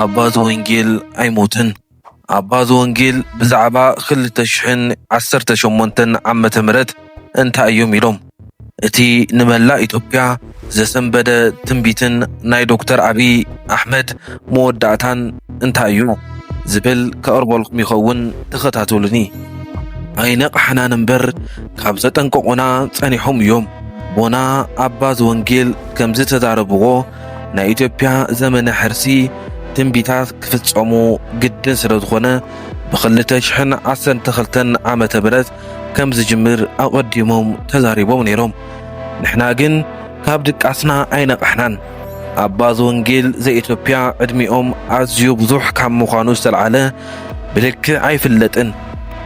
ኣባ ዘወንጌል ኣይሞትን። ኣባ ዘወንጌል ብዛዕባ ክልተ ሽሕን ዓሰርተ ሸሞንተን ዓመተ ምህረት እንታይ እዮም ኢሎም? እቲ ንመላእ ኢትዮጵያ ዘሰንበደ ትንቢትን ናይ ዶክተር ኣብይ ኣሕመድ መወዳእታን እንታይ እዩ ዝብል ከቕርበልኩም ይኸውን። ተኸታተሉኒ። ኣይነቕሓናን እምበር ካብ ዘጠንቀቑና ጸኒሖም እዮም። ቦና ኣባ ዘወንጌል ከምዚ ተዛረብዎ፣ ናይ ኢትዮጵያ ዘመነ ሕርሲ ትንቢታት ክፍጸሙ ግድን ስለ ዝኾነ፣ ብኽልተ ሽሕን ዓሰርተ ክልተን ዓመተ ምህረት ከም ዝጅምር ኣቐዲሞም ተዛሪቦም ነይሮም። ንሕና ግን ካብ ድቃስና ኣይነቓሕናን። ኣባ ዘወንጌል ዘኢትዮጵያ ዕድሚኦም ኣዝዩ ብዙሕ ካብ ምዃኑ ዝተልዓለ ብልክዕ ኣይፍለጥን።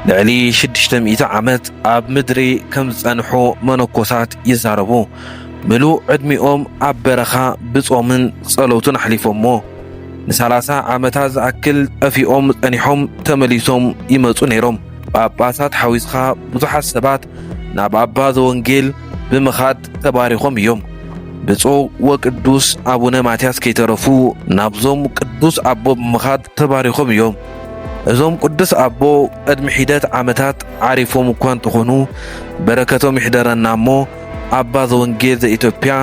ልዕሊ ሽዱሽተ ሚእቲ ዓመት ኣብ ምድሪ ከም ዝጸንሑ መነኮሳት ይዛረቡ። ምሉእ ዕድሚኦም ኣብ በረኻ ብጾምን ጸሎትን ኣሕሊፎሞ። ንሰላሳ ዓመታት ዝኣክል ጠፊኦም ጸኒሖም ተመሊሶም ይመጹ ነይሮም። ጳጳሳት ሓዊስኻ ብዙሓት ሰባት ናብ ኣባ ዘወንጌል ብምኻድ ተባሪኾም እዮም። ብፁዕ ወቅዱስ ኣቡነ ማትያስ ከይተረፉ ናብዞም ቅዱስ ኣቦ ብምኻድ ተባሪኾም እዮም። እዞም ቅዱስ ኣቦ ቅድሚ ሒደት ዓመታት ዓሪፎም እኳ እንተኾኑ፣ በረከቶም ይሕደረና እሞ፣ ኣባ ዘወንጌል ዘኢትዮጵያ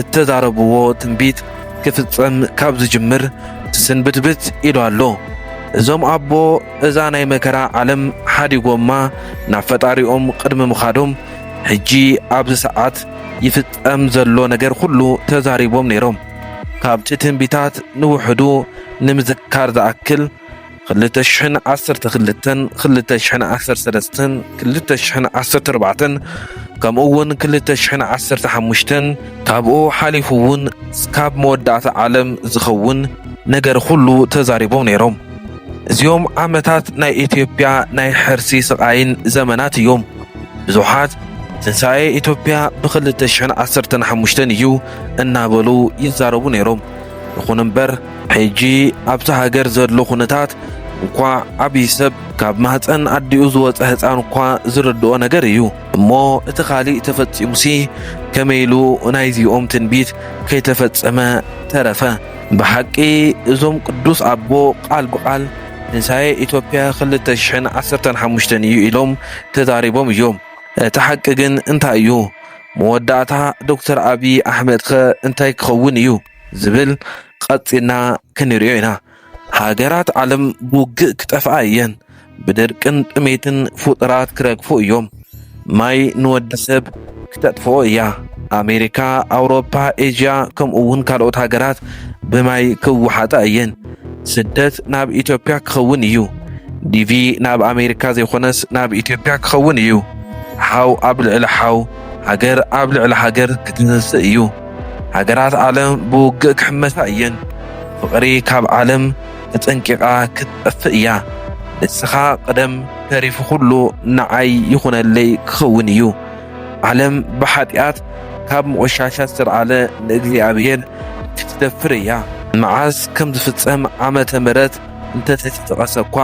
እተዛረብዎ ትንቢት ክፍጸም ካብ ዝጅምር ትስንብትብት ኢሉ ኣሎ። እዞም ኣቦ እዛ ናይ መከራ ዓለም ሓዲጎማ ናብ ፈጣሪኦም ቅድሚ ምኻዶም፣ ሕጂ ኣብዚ ሰዓት ይፍጸም ዘሎ ነገር ኩሉ ተዛሪቦም ነይሮም። ካብቲ ትንቢታት ንውሕዱ ንምዝካር ዝኣክል፣ ክልተ ሽሕን ዓሰርተ ክልተን፣ ክልተ ሽሕን ዓሰርተ ሰለስተን፣ ክልተ ሽሕን ዓሰርተ ኣርባዕተን፣ ከምኡ እውን ክልተ ሽሕን ዓሰርተ ሓሙሽተን፣ ካብኡ ሓሊፉ እውን እስካብ መወዳእታ ዓለም ዝኸውን ነገር ኩሉ ተዛሪቦም ነይሮም። እዚኦም ዓመታት ናይ ኢትዮጵያ ናይ ሕርሲ ስቓይን ዘመናት እዮም። ብዙሓት ትንሳኤ ኢትዮጵያ ብኽልተ ሽሕን ዓሰርተ ሓሙሽተን እዩ እናበሉ ይዛረቡ ነይሮም። ይኹን እምበር፣ ሕጂ ኣብቲ ሃገር ዘሎ ኩነታት፣ እንኳዕ ዓብዪ ሰብ፣ ካብ ማህፀን ኣዲኡ ዝወፀ ህፃን እኳ ዝርድኦ ነገር እዩ። እሞ እቲ ካሊእ ተፈፂሙሲ፣ ከመይ ኢሉ ናይዚኦም ትንቢት ከይተፈፀመ ተረፈ? ብሓቂ እዞም ቅዱስ ኣቦ ቃል ብቃል ትንሳኤ ኢትዮጵያ ክልተ ሽሕን ዓሰርተ ሓሙሽተን እዩ ኢሎም ተዛሪቦም እዮም። እቲ ሓቂ ግን እንታይ እዩ? መወዳእታ ዶክተር ኣብይ ኣሕመድ ኸ እንታይ ክኸውን እዩ ዝብል ቀጺልና ክንሪኦ ኢና። ሃገራት ዓለም ብውግእ ክጠፍኣ እየን። ብድርቅን ጥሜትን ፍጡራት ክረግፉ እዮም። ማይ ንወዲ ሰብ ክተጥፍኦ እያ። ኣሜሪካ፣ ኣውሮፓ፣ ኤዥያ፣ ከምኡ እውን ካልኦት ሃገራት ብማይ ክወሓጣ እየን። ስደት ናብ ኢትዮጵያ ክኸውን እዩ። ዲቪ ናብ ኣሜሪካ ዘይኮነስ ናብ ኢትዮጵያ ክኸውን እዩ። ሓው ኣብ ልዕሊ ሓው፣ ሃገር ኣብ ልዕሊ ሃገር ክትንስእ እዩ። ሃገራት ዓለም ብውግእ ክሕመሳ እየን። ፍቕሪ ካብ ዓለም ተጸንቂቓ ክትጠፍእ እያ። ንስኻ ቅደም፣ ተሪፉ ኩሉ ንዓይ ይኹነለይ ክኸውን እዩ። ዓለም ብሓጢኣት ካብ ምቑሻሻ ዝተልዓለ ንእግዚኣብሔር ክትደፍር እያ። መዓስ ከም ዝፍጸም ዓመተ ምሕረት እንተተይተጠቐሰ እኳ፣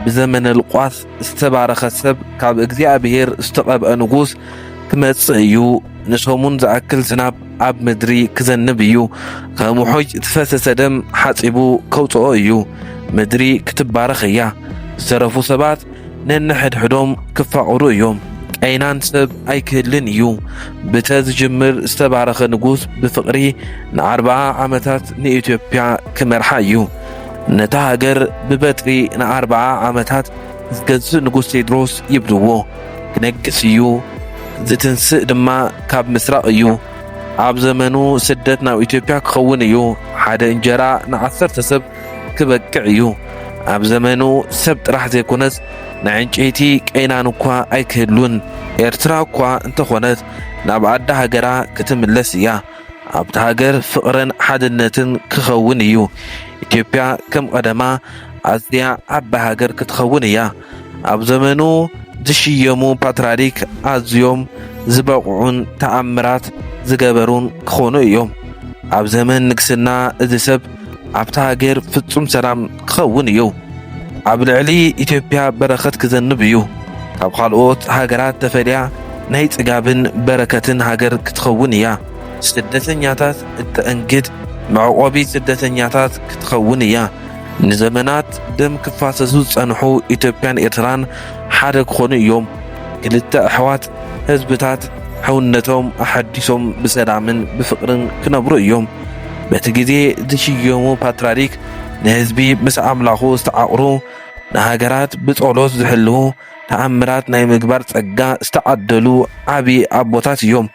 ብዘመነ ሉቃስ ዝተባረኸ ሰብ፣ ካብ እግዚኣብሔር ዝተቐብአ ንጉስ ክመጽእ እዩ። ንሰሙን ዝኣክል ዝናብ ኣብ ምድሪ ክዘንብ እዩ። ከም ውሑጅ ዝፈሰሰ ደም ሓጺቡ ከውጽኦ እዩ። ምድሪ ክትባረኽ እያ። ዝተረፉ ሰባት ነንሕድሕዶም ክፋቐሩ እዮም። ቀይናን ሰብ ኣይክህልን እዩ። ብተ ዝጅምር ዝተባረኸ ንጉስ ብፍቕሪ ንኣርብዓ ዓመታት ንኢትዮጵያ ክመርሓ እዩ። ነታ ሃገር ብበትሪ ንኣርብዓ ዓመታት ዝገዝእ ንጉስ ቴድሮስ ይብልዎ። ክነግስ እዩ። ዝትንስእ ድማ ካብ ምስራቕ እዩ። ኣብ ዘመኑ ስደት ናብ ኢትዮጵያ ክኸውን እዩ። ሓደ እንጀራ ንዓሰርተ ሰብ ክበቅዕ እዩ። ኣብ ዘመኑ ሰብ ጥራሕ ዘይኮነስ ናይ ዕንጨይቲ ቀይናን እኳ ኣይክህሉን። ኤርትራ እኳ እንተኾነት ናብ ኣደ ሃገራ ክትምለስ እያ። ኣብታ ሃገር ፍቕርን ሓድነትን ክኸውን እዩ። ኢትዮጵያ ከም ቀደማ ኣዝያ ዓባይ ሃገር ክትኸውን እያ። ኣብ ዘመኑ ዝሽየሙ ፓትርያርክ ኣዝዮም ዝበቕዑን ተኣምራት ዝገበሩን ክኾኑ እዮም። ኣብ ዘመን ንግስና እዚ ሰብ ኣብታ ሃገር ፍጹም ሰላም ክኸውን እዩ። ኣብ ልዕሊ ኢትዮጵያ በረኸት ክዘንብ እዩ። ካብ ካልኦት ሃገራት ተፈልያ ናይ ጽጋብን በረከትን ሃገር ክትኸውን እያ። ስደተኛታት እተእንግድ መዕቆቢ ስደተኛታት ክትኸውን እያ። ንዘመናት ደም ክፋሰሱ ዝጸንሑ ኢትዮጵያን ኤርትራን ሓደ ክኾኑ እዮም። ክልተ ኣሕዋት ህዝብታት ሕውነቶም ኣሐዲሶም ብሰላምን ብፍቕርን ክነብሩ እዮም። በቲ ግዜ ዝሽየሙ ፓትርያርክ ንህዝቢ ምስ ኣምላኹ ዝተዓቕሩ፣ ንሃገራት ብጸሎት ዝሕልዉ፣ ተኣምራት ናይ ምግባር ጸጋ ዝተዓደሉ ዓቢ ኣቦታት እዮም።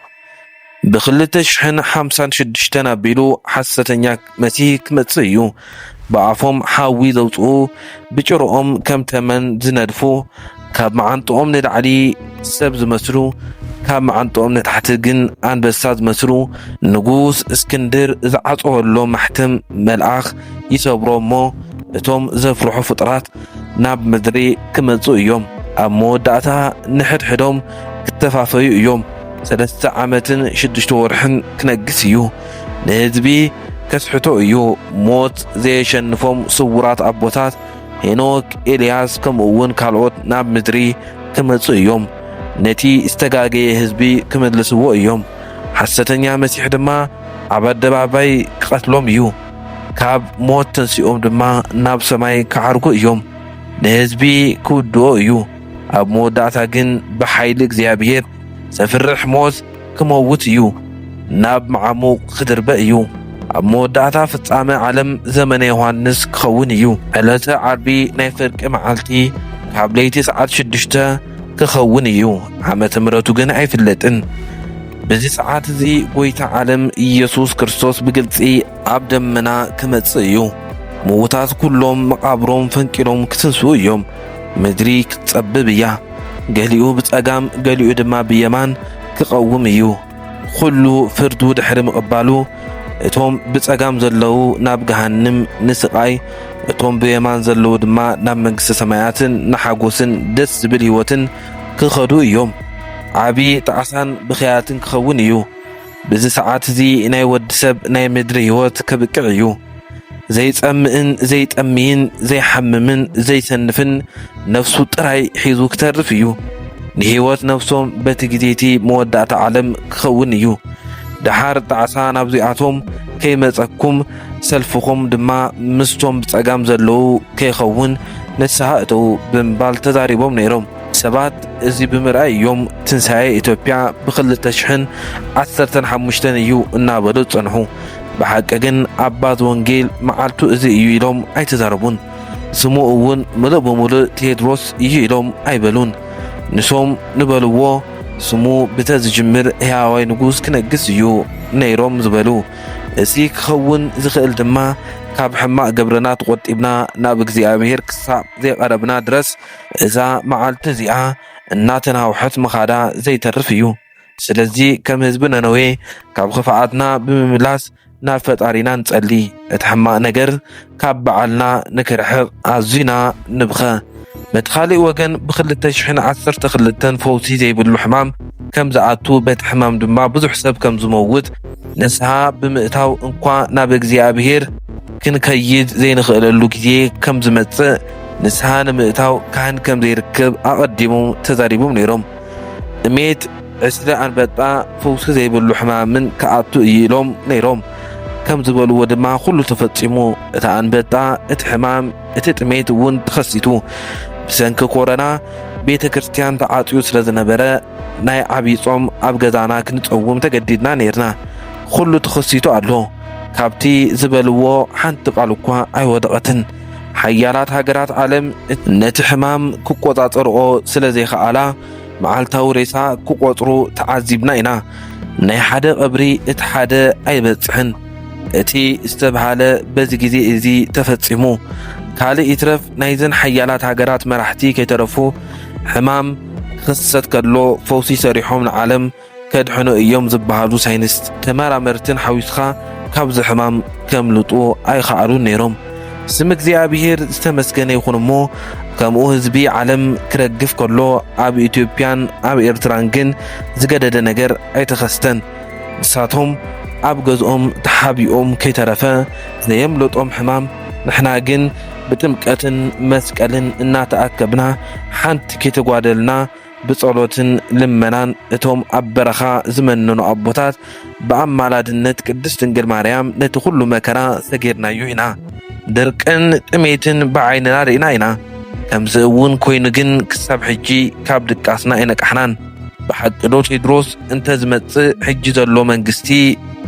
ብ ክልተ ሽሕን ሓምሳን ሽዱሽተን ኣቢሉ ሓሰተኛ መሲህ ክመጽእ እዩ። ብኣፎም ሓዊ ዘውጽኡ፣ ብጭርኦም ከም ተመን ዝነድፉ፣ ካብ መዓንጥኦም ንላዕሊ ሰብ ዝመስሉ፣ ካብ መዓንጥኦም ንታሕቲ ግን ኣንበሳ ዝመስሉ፣ ንጉስ እስክንድር ዝዓጸወሎም ማሕተም መልኣኽ ይሰብሮ እሞ፣ እቶም ዘፍርሑ ፍጡራት ናብ ምድሪ ክመጹ እዮም። ኣብ መወዳእታ ንሕድሕዶም ክተፋፈዩ እዮም። ሰለስተ ዓመትን ሽዱሽተ ወርሕን ክነግስ እዩ። ንህዝቢ ከስሕቶ እዩ። ሞት ዘየሸንፎም ስዉራት ኣቦታት ሄኖክ፣ ኤልያስ፣ ከምኡ እውን ካልኦት ናብ ምድሪ ክመጹ እዮም። ነቲ ዝተጋገየ ህዝቢ ክምልስዎ እዮም። ሓሰተኛ መሲሕ ድማ ኣብ ኣደባባይ ክቐትሎም እዩ። ካብ ሞት ተንሲኦም ድማ ናብ ሰማይ ክዓርጉ እዮም። ንህዝቢ ክውድኦ እዩ። ኣብ መወዳእታ ግን ብሓይሊ እግዚኣብሔር ዘፍርሕ ሞት ክመውት እዩ። ናብ መዓሙቕ ክድርበ እዩ። ኣብ መወዳእታ ፍጻመ ዓለም ዘመነ ዮሃንስ ክኸውን እዩ። ዕለተ ዓርቢ ናይ ፍርቂ መዓልቲ ካብ ለይቲ ሰዓት ሽዱሽተ ክኸውን እዩ። ዓመተ ምሕረቱ ግን ኣይፍለጥን። በዚ ሰዓት እዚ ጐይታ ዓለም ኢየሱስ ክርስቶስ ብግልጺ ኣብ ደመና ክመጽእ እዩ። ምዉታት ኩሎም መቓብሮም ፈንቂሎም ክትንስኡ እዮም። ምድሪ ክትጸብብ እያ። ገሊኡ ብጸጋም ገሊኡ ድማ ብየማን ክቐውም እዩ። ኩሉ ፍርዱ ድሕሪ ምቕባሉ፣ እቶም ብጸጋም ዘለዉ ናብ ገሃንም ንስቓይ፣ እቶም ብየማን ዘለዉ ድማ ናብ መንግስተ ሰማያትን ንሓጎስን ደስ ዝብል ህይወትን ክኸዱ እዮም። ዓቢ ጣዕሳን ብኽያትን ክኸውን እዩ። ብዚ ሰዓት እዚ ናይ ወዲ ሰብ ናይ ምድሪ ህይወት ከብቅዕ እዩ። ዘይጸምእን ዘይጠምይን ዘይሓምምን ዘይሰንፍን ነፍሱ ጥራይ ሒዙ ክተርፍ እዩ። ንህይወት ነፍሶም በቲ ግዜ እቲ መወዳእታ ዓለም ክኸውን እዩ። ደሓር ጣዕሳ ናብዚኣቶም ከይመጸኩም፣ ሰልፍኹም ድማ ምስቶም ብጸጋም ዘለዉ ከይኸውን ንስሓ እተዉ ብምባል ተዛሪቦም ነይሮም። ሰባት እዚ ብምርኣይ እዮም ትንሳኤ ኢትዮጵያ ብ ክልተ ሽሕን ዓሰርተን ሓሙሽተን እዩ እናበሉ ዝጸንሑ። ብሓቂ ግን ኣባት ወንጌል መዓልቱ እዚ እዩ ኢሎም ኣይተዛረቡን። ስሙ እውን ምሉእ ብምሉእ ቴድሮስ እዩ ኢሎም ኣይበሉን። ንሶም ንበልዎ ስሙ ብተ ዝጅምር ህያዋይ ንጉስ ክነግስ እዩ ነይሮም ዝበሉ። እዚ ክኸውን ዝኽእል ድማ ካብ ሕማቕ ግብርና ተቖጢብና ናብ እግዚኣብሔር ክሳብ ዘይቐረብና ድረስ እዛ መዓልቲ እዚኣ እናተናውሐት ምኻዳ ዘይተርፍ እዩ። ስለዚ ከም ህዝቢ ነነዌ ካብ ክፍኣትና ብምምላስ ናብ ፈጣሪና ንጸሊ። እቲ ሕማቕ ነገር ካብ በዓልና ንክርሕቕ ኣዚና ንብኸ። በቲ ካልእ ወገን ብክልተ ሽሕን ዓሰርተ ክልተን ፈውሲ ዘይብሉ ሕማም ከም ዝኣቱ በቲ ሕማም ድማ ብዙሕ ሰብ ከም ዝመውት ንስሓ ብምእታው እንኳ ናብ እግዚኣብሔር ክንከይድ ዘይንኽእለሉ ግዜ ከም ዝመጽእ ንስሓ ንምእታው ካህን ከም ዘይርከብ ኣቐዲሞም ተዛሪቦም ነይሮም። ጥሜት ዕስለ ኣንበጣ ፈውሲ ዘይብሉ ሕማምን ክኣቱ እዩ ኢሎም ነይሮም። ከም ዝበልዎ ድማ ኩሉ ተፈጺሙ። እታ ኣንበጣ፣ እቲ ሕማም፣ እቲ ጥሜት እውን ተኸሲቱ። ብሰንኪ ኮረና ቤተ ክርስቲያን ተዓጽዩ ስለ ዝነበረ ናይ ዓብዪ ጾም ኣብ ገዛና ክንጸውም ተገዲድና ነይርና። ኩሉ ተኸሲቱ ኣሎ። ካብቲ ዝበልዎ ሓንቲ ቃል እኳ ኣይወደቐትን። ሓያላት ሃገራት ዓለም ነቲ ሕማም ክቆጻጸርኦ ስለ ዘይኸኣላ መዓልታዊ ሬሳ ክቆጽሩ ተዓዚብና ኢና። ናይ ሓደ ቀብሪ እቲ ሓደ ኣይበጽሕን። እቲ ዝተብሃለ በዚ ግዜ እዚ ተፈጺሙ። ካልእ ይትረፍ ናይዘን ሓያላት ሃገራት መራሕቲ ከይተረፉ ሕማም ክኽሰት ከሎ ፈውሲ ሰሪሖም ንዓለም ከድሕኑ እዮም ዝበሃሉ ሳይንስት ተመራመርትን ሓዊስኻ ካብዚ ሕማም ከምልጡ ኣይኸኣሉን ነይሮም። ስም እግዚኣብሔር ዝተመስገነ ይኹን እሞ፣ ከምኡ ህዝቢ ዓለም ክረግፍ ከሎ፣ ኣብ ኢትዮጵያን ኣብ ኤርትራን ግን ዝገደደ ነገር ኣይተኸስተን። ንሳቶም ኣብ ገዝኦም ተሓቢኦም ከይተረፈ ዘየምለጦም ሕማም፣ ንሕና ግን ብጥምቀትን መስቀልን እናተኣከብና ሓንቲ ከይተጓደልና ብጸሎትን ልመናን እቶም ኣብ በረኻ ዝመነኑ ኣቦታት ብኣማላድነት ቅድስት ድንግል ማርያም ነቲ ኩሉ መከራ ሰጊርናዮ ኢና። ድርቅን ጥሜትን ብዓይንና ርኢና ኢና። ከምዚ እውን ኮይኑ ግን ክሳብ ሕጂ ካብ ድቃስና ኣይነቃሕናን። ብሓቂ ዶ ቴድሮስ እንተ ዝመጽእ ሕጂ ዘሎ መንግስቲ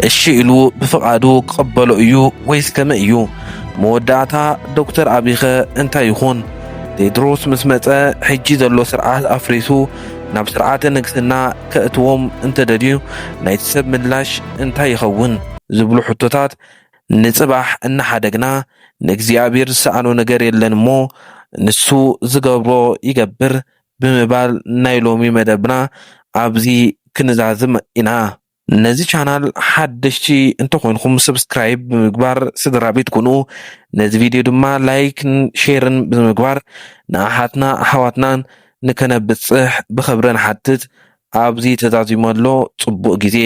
እሺ ኢሉ ብፍቓዱ ክቕበሎ እዩ ወይስ ከመይ እዩ? መወዳእታ ዶክተር ኣቢኸ እንታይ ይኹን? ቴድሮስ ምስ መጸ ሕጂ ዘሎ ስርዓት ኣፍሪሱ ናብ ስርዓተ ንግስና ከእትዎም እንተደልዩ ናይቲ ሰብ ምላሽ እንታይ ይኸውን? ዝብሉ ሕቶታት ንጽባሕ እናሓደግና ንእግዚኣብሔር ዝሰኣኖ ነገር የለን እሞ ንሱ ዝገብሮ ይገብር ብምባል ናይ ሎሚ መደብና ኣብዚ ክንዛዝም ኢና። ነዚ ቻናል ሓደሽቲ እንተኾይንኹም ሰብስክራይብ ብምግባር ስድራ ቤት ኩኑ። ነዚ ቪድዮ ድማ ላይክን ሼርን ብምግባር ንኣሓትና ኣሕዋትናን ንከነብጽሕ ብኽብሪ ንሓትት። ኣብዚ ተዛዚሙ ኣሎ። ጽቡቕ ግዜ።